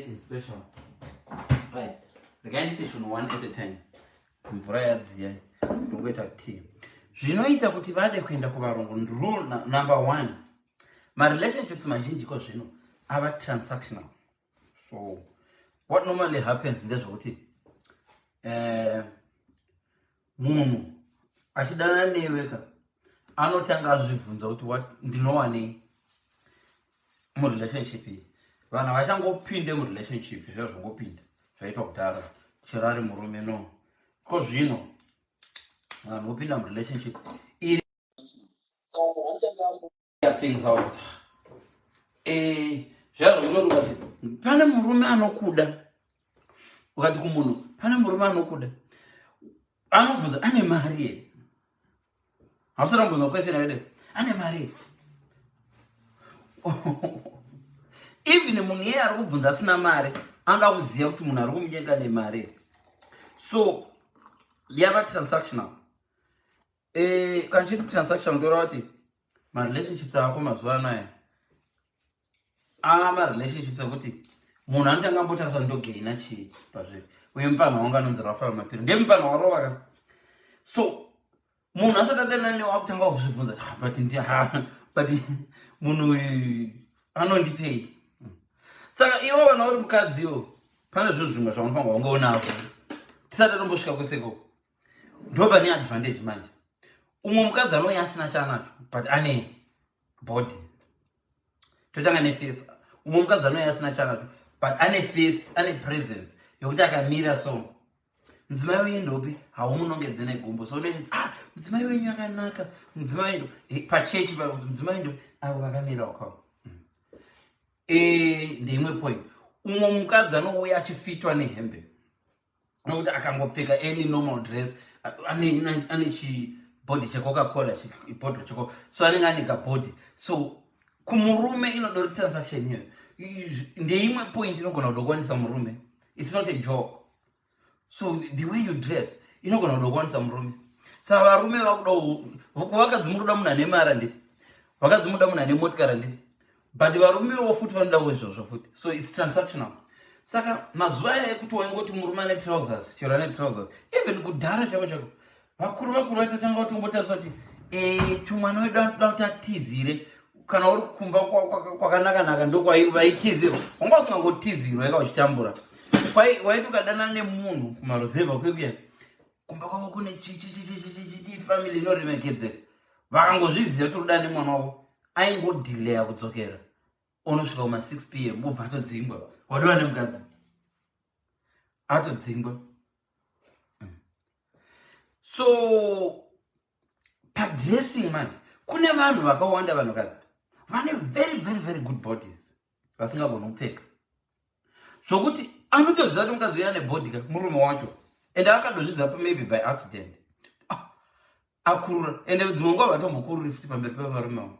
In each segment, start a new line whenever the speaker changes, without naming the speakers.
Special, right? Regai nditi zvinhu one at a time. Mvura yadziya, ndongoita tea. Zvinoita kuti vade kuenda kuvarungu, rule number one, marelationships mazhinji ko zvino ava transactional. So what normally happens ndezvekuti munhu achidanana newe ka, anotanga azvibvunza kuti, "What ndinowanei murelationship iyi?" Vanhu havachangopinde murelationship zviya zvongopinda zvaitwa kudhara, chero ari murume. No, ko zvino vanhu vopinda murelationship iri things out. Zviya zvokunoti ukati pane murume anokuda, ukati kumunhu pane murume anokuda, anobvunza, "Ane mari here?" Hausati ambobvunza question yakadai, "Ane mari here?" Even munhu iyeye ari kubvunza asina mari, anoda kuziva kuti munhu ari kumunyenga nemari here. So yava transactional. Kana chiti transactional, ndoreva kuti marelationships ako mazuva anaya amarelationships ekuti munhu anotanga ambotarisa, "Ndogaina chii pazviri?" Uye mupanha wangu anonzi Rafael Mapiri, ndiye mupanha warova ka. So munhu asati adanana newe akutanga kuzvibvunza, "Ah, but ndi ha but munhu uyu anondipei?" Saka iwo vana uri mukadziwo, pane zvinhu zvimwe zvaunofanirwa kunge unazvo tisati atombosvika kwese. Ndo pane advantage manje. Umwe mukadzi anouya asina chaanacho but ane body. Totanga neface. Umwe mukadzi anouya asina chaanacho but ane face, ane presence yokuti akamira so, "Mudzimai wenyu ndopi?" Haumunongedze negumbo. So unoiti, "Ah, mudzimai wenyu akanaka, mudzimai wenyu." Pachechi, "Mudzimai wenyu avo vakamira wakao." Ndeimwe point. Umwe mukadzi anouya achifitwa nehembe, nokuti akangopfeka any normal dress, ane chibody cheCoca-Cola, chibhodhoro checo, so anenge ane kabody. So kumurume inodori transaction iyoyo. Ndeimwe point inogona kudokwanisa murume. It's not a joke. So the way you dress inogona kudokwanisa murume. Saka varume vakuda, kuvakadzi munoda munhu ane mari, handiti? Vakadzi munoda munhu ane motikari, handiti? But varumewo futi vanodawo izvozvo futi. So it's transactional. Saka mazuva aya ekuti waingoti murume ane trousers, chero ane trousers, even kudhara chako chako, vakuru vakuru vaitotanga kutombotarisa kuti tumwana wedu anoda kuti atizire. Kana uri kumba kwakanaka-naka, ndokwaitizirwa. Wanga usingangotizirwa ika uchitambura. Waiti ukadanana nemunhu kumaruzevha kwekuya, kumba kwavo kune chifamily inoremekedzeka, vakangozviziva kuti uda nemwana wavo, aingodhileya kudzokera, unosvika kuma 6 p.m., ubva atodzingwa. Wadiwa nemukadzi atodzingwa. So padressing manje, kune vanhu vakawanda, vanhukadzi vane very very very good bodies vasingagoni kupfeka, zvokuti anotoziva kuti mukadzi uyo ane body ka, murume wacho, ende akadozviziva maybe by accident. Ah, akurura. Ende dzimwe nguva vatombokururi futi pamberi pevarume vavo.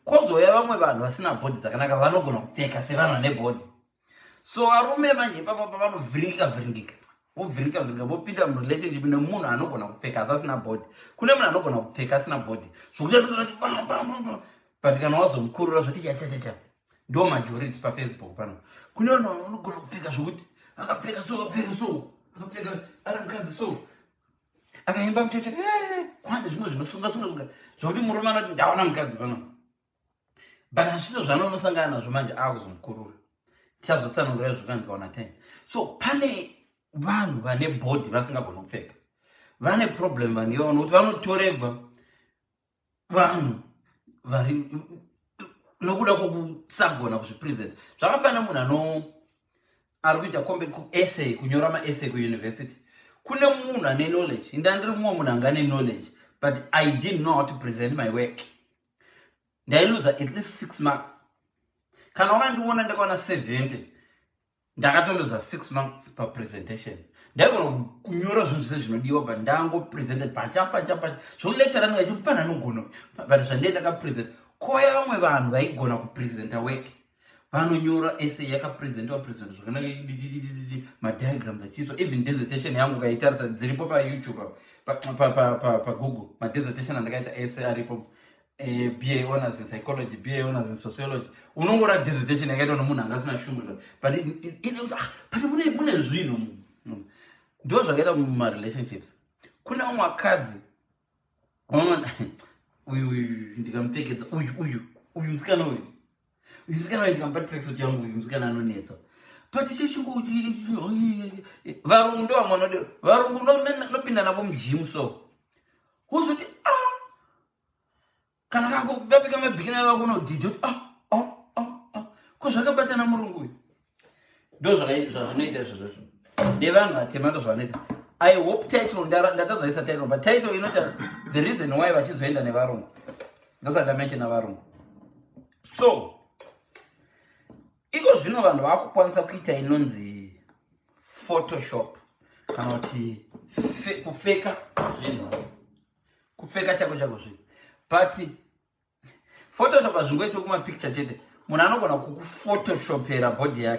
Kwozouya vamwe vanhu vasina body dzakanaka, vanogona kupfeka sevanhu vane body. So varume manje ipapa pavanovhiringika vhiringika, vovhiringika vhiringika, vopinda murelationship nemunhu anogona kupfeka asi asina body. Kune munhu anogona kupfeka asina body zvokuti anoti but kana wazomukurura zvoti chachachacha. Ndo majority paFacebook pano. Kune vanhu vanogona kupfeka zvokuti akapfeka so, akapfeka so, akapfeka ari mukadzi so, akaimba mucheche, kwane zvimwe zvinosunga sunga sunga zvokuti murume anoti, "Ndaona mukadzi pano." But hazvisizo zvanonosangana nazvo manje akuzomukurura. Tichazotsanangura izvo kana ndikaona time. So pane vanhu vane body vasingagoni kupfeka, vane problem vanhu ivavo, nokuti vanotoregwa vanhu vari nokuda kwokusagona kuzvipresent. Zvakafanana munhu ano ari kuita essay, kunyora maessay kuuniversity. Kune munhu ane knowledge. Inda ndiri mumwe munhu anga ane knowledge, but I didn't know how to present my work. Ndailuza at least 6 marks. Kana wakandiona ndakaona 70, ndakatoluza 6 marks papresentation. Ndaigona kunyora zvinhu zvese zvinodiwa, but ndangopresented pacha pacha pacha zvokulectura ndinga chimupana anogona, but zvandie ndakapresent. Koya vamwe vanhu vaigona kupresenta work, vanonyora essay yakapresentwa present zvakanaka, madiagrams achiiswa. Even dissertation yangu ukaitarisa, dziripo paYouTube, paGoogle, madissertation andakaita ese aripo. BA honors in psychology, BA honors in sociology. Unongora dissertation yakaitwa nomunhu anga asina shungu, but ah, but mune zvinhu. Ndo zvakaita mumarelationships. Kune vamwe vakadzi, unoona, uyu uyu ndikamupfekedza, uyu uyu uyu musikana uyu, uyu musikana uyu ndikamupa tracksuit yangu, uyu musikana anonetsa. But chechingo, varungu ndo vamwe vanodero. Varungu nopinda navo mugym, so wozoti, ah, kana kangopfeka mabikini avo kunodhidha kuti, ah, ah, ah, ah, ko zvakabatana murungu uyu. Ndo zvazvinoita izvozvozvo nevanhu vatema, ndo zvavanoita. I hope title, ndatadzaisa title, but title inoti "The reason why vachizoenda nevarungu". Ndosati ndamentiona varungu. So iko zvino vanhu vaakukwanisa kuita inonzi Photoshop, kana kuti kufeka zvinhu, kupfeka chako chako zvinhu. But Photoshop hazvingoitwi kumapicture chete. Munhu anogona kukufotoshopera body yake.